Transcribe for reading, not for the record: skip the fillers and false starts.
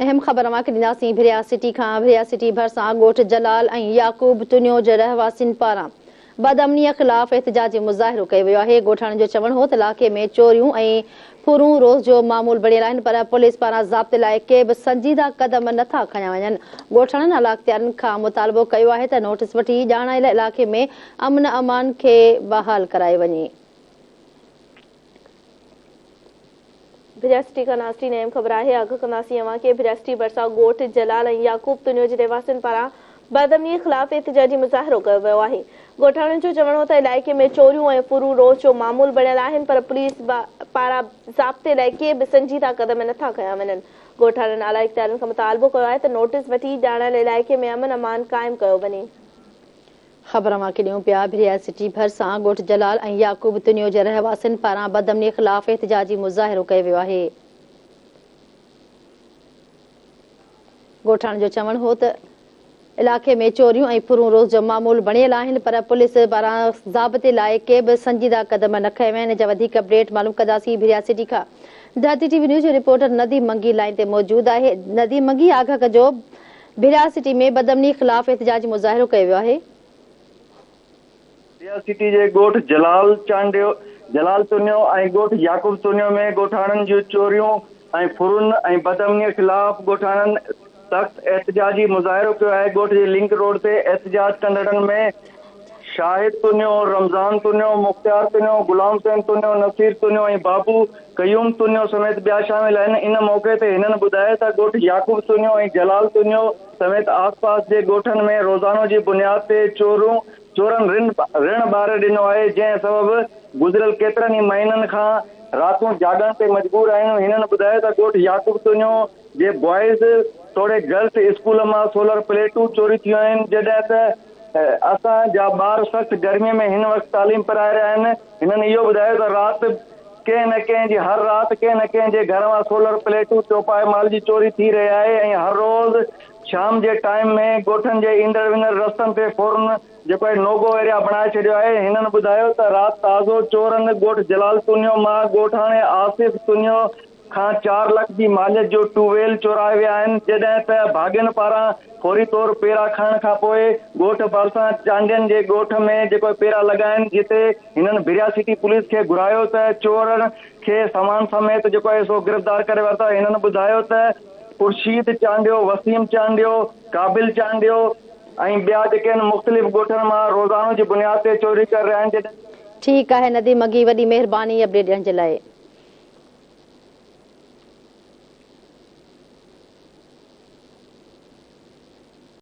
اهم خبر اوهان کي ڏينداسين ڀريا سٽي کان. ڀريا سٽي ڀرسان ڳوٺ جلال ۽ يعقوب تنيو جي رهواسين پاران بدامنيء خلاف احتجاجي مظاهرو ڪيو ويو آهي. ڳوٺاڻن جو چوڻ هو ته علائقي ۾ چوريون ۽ ڦرون روز جو معمول بڻيل آهن پر پوليس پاران ضابطي لاء ڪي به سنجيده قدم نٿا کنيا وڃن. ڳوٺاڻن اعليٰ اختيارين کان مطالبو ڪيو آهي ته نوٽيس وٺي ڄاڻايل علائقي ۾ امن امان کي بحال ڪرايو وڃي. ڀريا سٽي کان ناظرين اهم خبر آهي آگاهه ڪنداسين اوهان کي ڀريا سٽي ڀرسان ڳوٺ جلال ۽ يعقوب تنيو جي رهواسين پاران بدامني خلاف احتجاجي مظاهرو ڪيو ويو آهي ڳوٺاڻن جو چوڻ هو ته علائقي ۾ چوريون ۽ ڦرون روز جو معمول بڻيل آهن پر پوليس پاران ضابطي لاء ڪي به سنجيده قدم نٿا کنيا وڃن ڳوٺاڻن اعليٰ اختيارين کان مطالبو ڪيو آهي ته نوٽيس وٺي ڄاڻايل علائقي ۾ امن امان قائم ڪيو وڃي. خبر اوهان کي ڏيون پيا ڀريا سٽي ڀرسان ڳوٺ جلال ۽ يعقوب تنيو جي رهواسين پاران بدامني خلاف احتجاجي مظاهرو ڪيو ويو آهي. ڳوٺاڻن جو چوڻ هو ته علائقي ۾ چوريون ۽ ڦرون روز جو معمول بڻيل آهن پر پوليس پاران ضابطي لاء ڪي به سنجيده قدم نه کنيا ويا آهن. ان جا وڌيڪ اپڊيٽ معلوم ڪنداسين ڀريا سٽي کان ڌرتي ٽي وي نيوز جو رپورٽر نديم منگي لائين تي موجود آهي. نديم منگي آگاهه ڪجو ڀريا سٽي ۾ بدامني خلاف احتجاجي مظاهرو ڪيو ويو آهي. ڀريا سٽي جي ڳوٺ جلال چانڊيو، جلال تنيو ۽ ڳوٺ يعقوب تنيو ۾ ڳوٺاڻن جون چوريون ۽ ڦرن ۽ بدامني خلاف ڳوٺاڻن سخت احتجاجي مظاهرو ڪيو آهي. ڳوٺ جي لنڪ روڊ تي احتجاج ڪندڙن ۾ شاهد تنيو، رمضان تنيو، مختيار تنيو، غلام حسين تنيو، نصير تنيو ۽ بابو قيوم تنيو سميت ٻيا شامل آهن. ان موقعي تي هنن ٻڌايو ته ڳوٺ يعقوب تنيو ۽ جلال تنيو سميت آس پاس جي ڳوٺن ۾ روزانو جي بنياد تي چورون چورن رڻ ٻاري ڏنو آهي جنهن سبب گذريل ڪيترن ئي مهينن کان راتون جاڳڻ تي مجبور آهيون. هنن ٻڌايو ته ڳوٺ يعقوب تنيو جي بوائز توڙي گرلس اسڪول مان سولر پليٽون چوري ٿيون آهن جڏهن ته اسان جا ٻار سخت گرمي ۾ هن وقت تعليم پرائي رهيا آهن. هنن اهو ٻڌايو ته رات ڪنهن نه ڪنهن جي هر رات ڪنهن نه ڪنهن جي گهر مان سولر پليٽون چوپائي مال جي چوري ٿي رهي آهي ۽ هر روز شام جي ٽائيم ۾ ڳوٺن جي ايندڙ ويندڙ رستن تي ڦورن جيڪو آهي نوگو ايريا بڻائي ڇڏيو آهي. هنن ٻڌايو ته رات تازو چورن ڳوٺ جلال تنيو مان ڳوٺاڻي آصف تنيو کان چار لک جي ماليت جو ٽو ويل چورائي ويا آهن، جڏهن ته ڀاڳين پاران فوري طور پيرا کڻڻ کانپوء ڳوٺ ڀرسان چانڊين جي ڳوٺ ۾ جيڪو پيرا لڳا آهن، جتي هنن ڀريا سٽي پوليس کي گهرايو ته چورن کي سامان سميت جيڪو آهي سو گرفتار ڪري ورتو. هنن ٻڌايو ته خورشيد چانڊيو، وسيم چانڊيو، قابل چانڊيو ۽ ٻيا جيڪي آهن مختلف ڳوٺن مان روزانو جي بنياد تي چوري ڪري رهيا آهن، جڏهن. ٺيڪ آهي نديم منگي وڏي مهرباني اپڊيٽ ڏيڻ جي لاء.